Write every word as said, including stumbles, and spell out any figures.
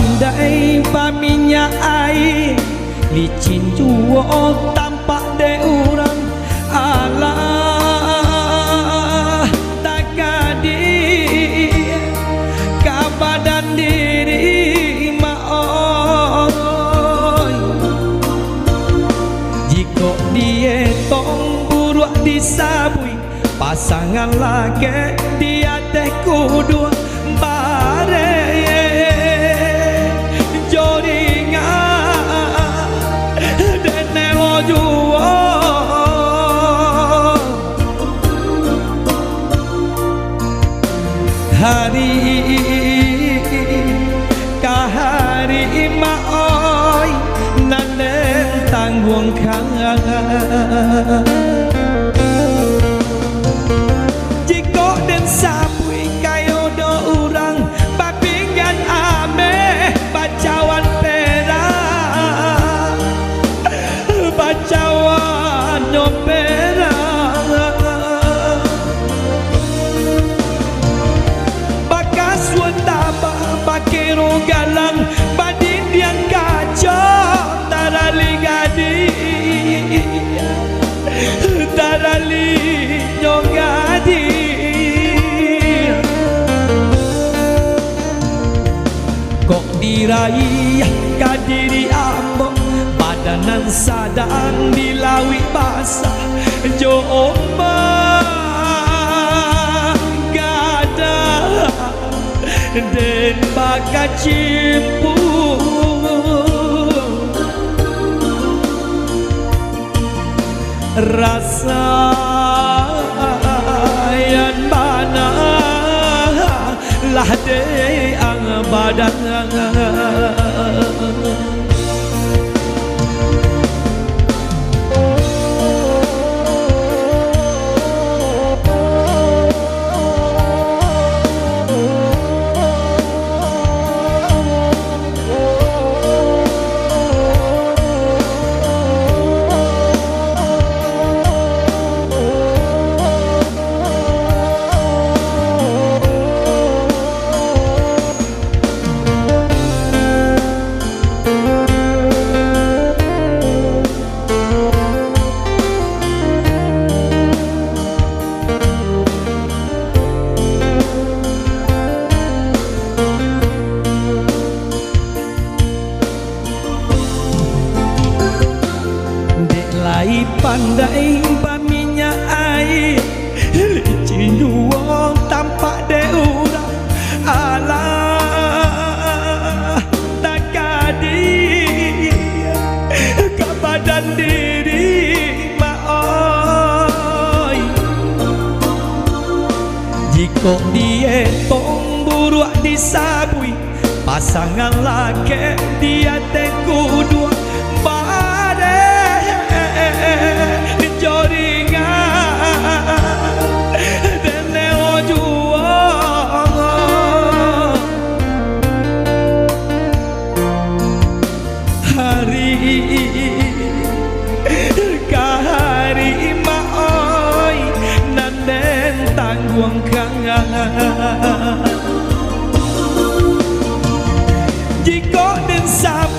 Pandai baminyak aia, licin juo tampak dek urang. Alah, takadi ka badan diri, Mak oi. Jikok dietong buruak disabuik, pasangan laki di ateh kuduang, bareh jo ringan, dek nelo juo. Hari ka hari, Mak oi, nan den tangguangkan. Jikok den sabuik kayo do urang, bapinggan ameh, bacawan perak, bacawan nyo perak. Bakasuah tabak, bakero galang, badindiang kaco, tarali gadih, tarali nyo gadih. Kok diraiah ka diri ambo, badan nan sadang di lauik basah, jo ombak gadang den bakacimpuang. Rasakan bana lah dek ang badan. Dek lai pandai baminyak aia, licin juo tampak dek urang. Alah, takadi ka badan diri, Mak oi. Jikok dietong buruak disabuik, pasangan laki di ateh kuduang, bareh jo ringan, dek nelo juo. Hari ka hari, Mak oi, nan den tangguangkan. Jikok den sa-